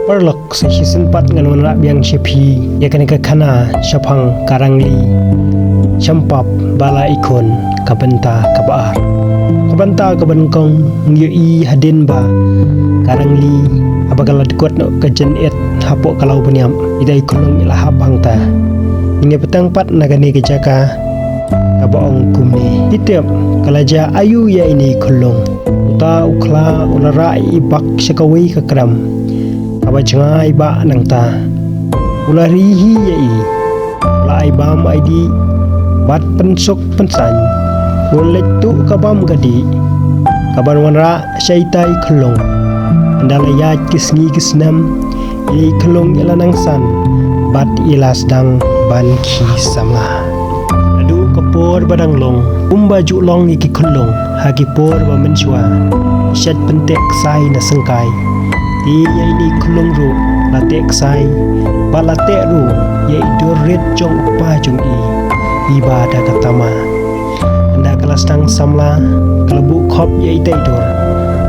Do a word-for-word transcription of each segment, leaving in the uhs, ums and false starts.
Paralok, sa shisien pat ngan wanrah biang sha phi ïa kane ka khana shaphang ka rangli shampap ba la ikhun, ka bynta kaba ar. Ka bynta kaba nyngkong ngi ïohi hadien ba ka rangli haba ka la dkut noh ka jynit hapoh ka law bniap, ita i khyllung i la hap hangta. Ngi bteng pat na kane ka jaka kaba ong kumne. Phi tip ka la jia aïu ïa ine i khyllung? Uta u khla u la rah i bak sha kawei ka krem kaba jngai ba nangta. U la ri hi ïa i, u la ai bam ai dih bad pynsuk pynsaiñ. U la leit tuh ka bam ka dih kaban wanrah sha ita i khyllung. Ynda la ïaid ki sngi ki snem, i khyllung i la nang san bad i la sdang ban khie samla. Naduh ka por ba dang long, kumba ju long ïa ki khyllung ha ki por ba mynshuwa, shet pynteh ksai na syngkai. Te ïa ine i khyllung ruh la teh ksai, ba la teh ruh ïa i dur rit jong u kpa jong i, iba da ka tama. Ynda ka la sdang samla, ka la buh khop ïa ita i dur.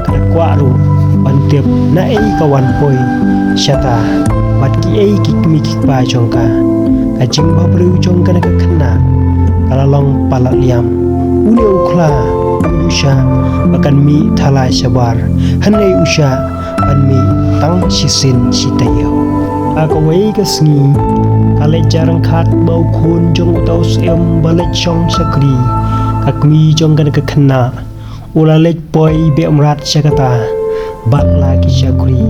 Ka la kwah ruh ban tip naei ka wan poi shata bad kiei ki kmie ki kpa jong ka. Ka jingbhabriew jong kane ka khynnah ka la long palat liam. Une u khla u ïohi shah ba kan mih thala shabar, hynrei u shah ban mih tang shisien shi taïew. Ha kawei ka sngi, ka leit jia ryngkat bad u khun jong uta u syiem ba leit shong shakri. Ka kmie jong kane ka khynnah u la leit poi beh mrad sha kata bad la ki shakri.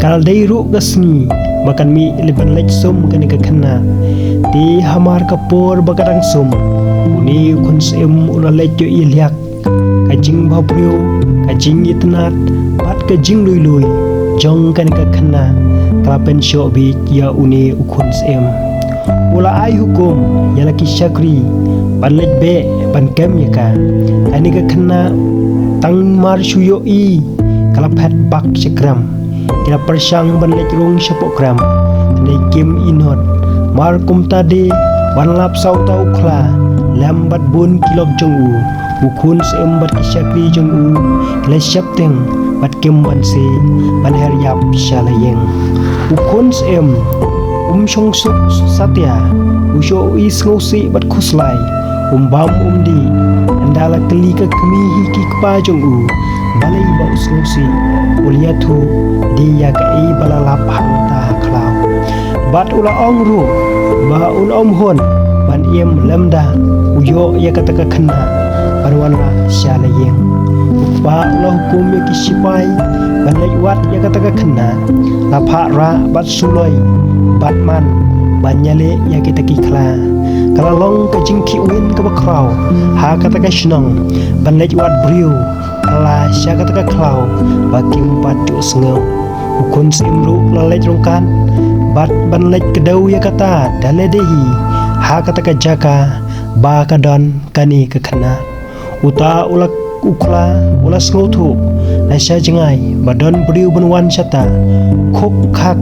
Ka la dei ruh ka sngi ba kan mih leit ban leit sum kane ka khynnah. Te hamar ka por ba ka dang sum, une u khun syiem u la leit ïohi liak ka jingbhabriew, ka jingitynnad bad ka jinglui lui jong kane ka khynnah ka la pynshoh bieit ïa une u khun syiem. U la ai hukum ïa la ki shakri ban leit beh ban kem ïa ka. Kane ka khynnah tang mar shu ïohi ka la phet bak sha krem. Ki la pyrshang ban leit rung shapoh krem, hynrei kim ïehnoh. Mar kumta de ban lap sa uta u khla lem bad bun ki lok jong u, u khun syiem bad ki shakri jong u ki la sheptieng bad kim banse ban her ïap sha la ïing. U khun syiem um shong suk satia, u shu ïohi sngewsih bad khuslai. Um bam um dih. Ynda la kylli ka kmie hi ki kpa jong u balei ba u sngewsih, u la ïathuh dei ïa kaei ba la lap hangta ha khlaw. Bad u la ong ruh ba un ym hun ban im lymda u ïoh ïa kata ka khynnah ban wanrah sha la ïing. U kpa u la hukum ïa ki shipai ban leit wad ïa kata ka khynnah. La phah rah bad suloi bad man ban ïaleh ïa kita ki khla. Ka la long ka jingkhih win kaba khraw ha kata ka shnong ban leit wad briew khla sha kata ka khlaw ba kim pat ju sngew. U khun syiem ruh la leit ryngkat bad ban leit kdew ïa kata da lade hi ha kata ka jaka ba ka don kane ka khynnah. Uta u la, u khla u la sngewthuh na sha jngai ba don briew ban wan shata. Khuk khak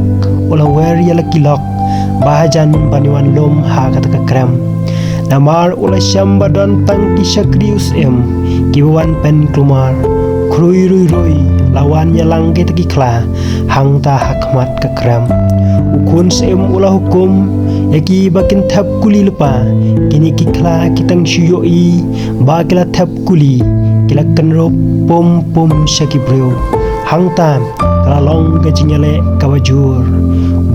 u la wer ïa la ki lok ba hajan ban wan lum ha kata ka krem. Namar u la shem ba don tang ki shakri u syiem kiba wan pynkulmar. Khrui rui rui la wan ïalang kita ki khla hangta ha khmat ka krem. U khun syiem u la hukum ïa ki ba kin thep kuli lypa. Kine ki khla ki tang shu ïohi ba ki la thep kuli, ki la kynrup pum pum sha ki briew. Hangta ka la long ka jingïaleh kaba jur.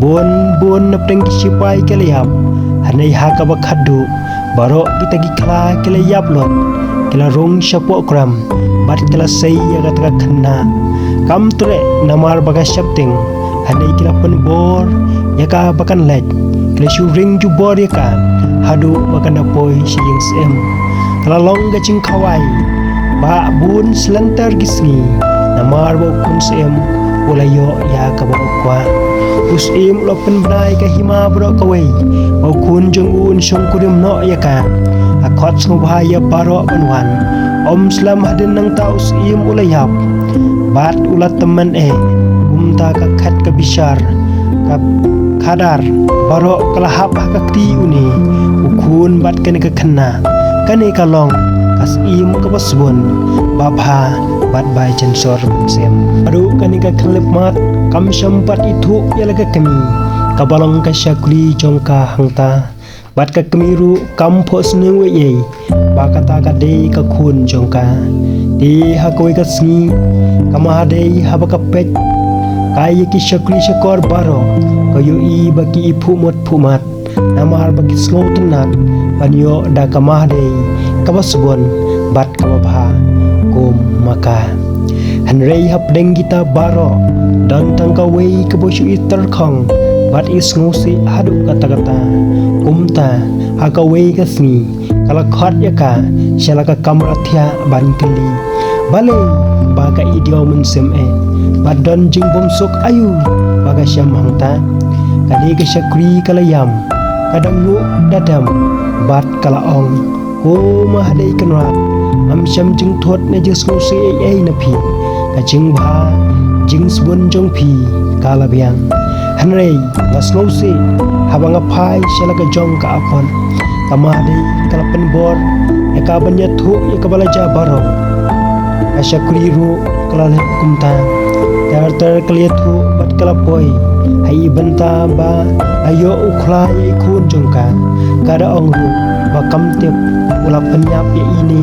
Bun bun na pdeng ki shipai ki la ïap, hynrei ha kaba khatduh baroh kita ki khla ki la ïap lut, ki la rung shapoh krem bad ki la sei ïa kata ka khynnah. Kam treh namar ba ka sheptieng, hynrei ki la pynbor ïa ka ba kan leit. Ki la shu ring jubor ïa ka haduh ba kan da poi sha ïing syiem. Ka la long ka jingkhawai ba bun slynter ki sngi namar ba u khun syiem u la ïoh ïa kaba u kwah. U syiem u la pynbna ïa ka hima baroh kawei ba u khun jong u un shongkurim noh ïa ka. La khot sngewbha ïa baroh ban wan. Ym slem hadien nangta u syiem u la ïap bad u la tymmen eh. Kumta ka khet ka bishar, ka khadar baroh ka la hap ha ka kti une u khun bad kane ka khynnah. Kane ka long ka syiem kaba sbun, ba bha bad ba jynjar mynsiem. Haduh kane ka khyllipmat kam shym pat ithuh ïa la ka kmie kaba long ka shakri jong ka hangta. Bad ka kmie ruh kam phohsniew ei ei ba kata ka dei ka khun jong ka. Te ha kawei ka sngi, ka Mahadei haba ka peit kai ïa ki shakri shakor baroh, ka ïohi ba ki iphuh mut phuh mat. Namar ba ki sngewtynnat ban ïoh da ka Mahadei kaba sbun bad kaba bha kum ma ka. Hynrei hapdeng kita baroh, don tang kawei kaba shu i tyrkhong bad i sngewsih haduh katta katta. Kumta, ha kawei ka sngi, ka la khot ïa ka sha la ka kamra thiah ban kylli balei ba ka i diaw mynsiem eh, bad don jingbymsuk aïu ba ka shem hangta. Ka dei ka shakri ka la ïam, ka dang nguh da dem bad ka la ong, "Ko Mahadei Kynrad, ngam shym jingthut ne jingsngewsih ei ei na phi. Ka jingbha jingsbun jong phi ka la biang. Hynrei nga sngewsih haba nga phai sha la ka jong ka apot." Ka Mahadei ka la pynbor ïa ka ban ïathuh ïa kaba la jia baroh. Ka shakri ruh ka la leh kumta. Ter ter ka la ïathuh bad ka la poi ha i bynta ba la ïoh u khla ïa i khun jong ka. Ka da ong ruh ba kam tip u la pynïap ïa ine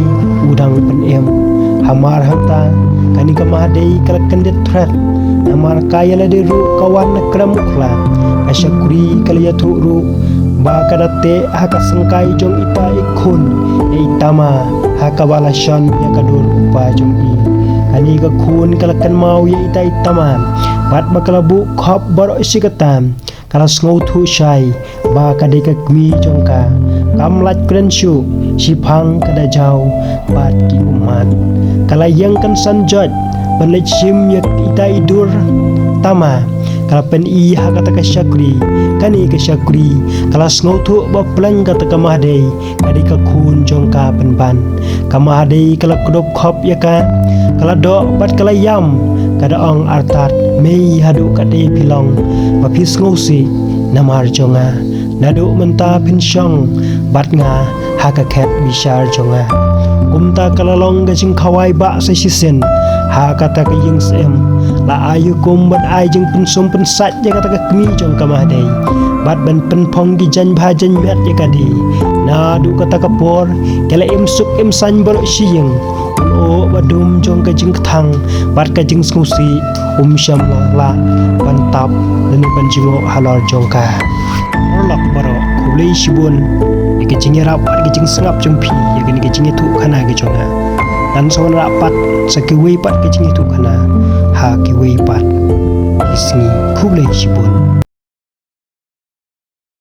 u dang pynim. Hamar hangta, kane ka Mahadei ka la kyndit thret. Namar ka ïa lade ruh ka wan na krem u khla. Ka shakri ka la ïathuh ruh ba ka da teh ha ka syngkai jong ita i khun ïa i tama ha kaba la shon ïa ka dur u pa jong i. Kane ka khun ka la kynmaw ïa ita i tama bad ba ka la buh khop baroh shi katta. Ka la sngewthuh shai ba ka dei ka kmie jong ka. Kam lait kren shuh, shiphang ka da jaw bad ki ummat. Ka la ïeng kynsan joit ban leit shim ïa ita i dur tama. Ka la pyni ha kata ka shakri. Kane ka shakri ka la sngewthuh ba pleng kata ka Mahadei ka dei ka khun jong ka pynban. Ka Mahadei ka la kdup khop ïa ka, ka la doh bad ka la ïam, ka da ong artat, "Mei haduh katei phi long ba phi sngewsih namar jong nga? Naduh mynta phin shong bad nga ha ka khet bishar jong nga." Kumta ka la long ka jingkhawai bah sa shisien ha kata ka ïing syiem. La ai hukum ban ai jingpynsum pynsait ïa kata ka kmie jong ka Mahadei bad ban pynphong ki jaiñ bha jaiñ miat ïa ka die. Naduh kata ka por ki la im suk im saiñ baroh shi ïing. Un oh ba dum jong ka jingkthang bad ka jingsngewsih um shym la lah ban tap lane ban jngoh halor jong ka. Paralok baroh, khublei shibun ïa ka jingïarap bad ka jingsngap jong phi ïa kane ka jingïathuhkhana ka jong nga. Ngan sa wanrah pat sa kiwei pat ka jingïathuhkhana ha kiwei pat ki sngi. Khublei shibun.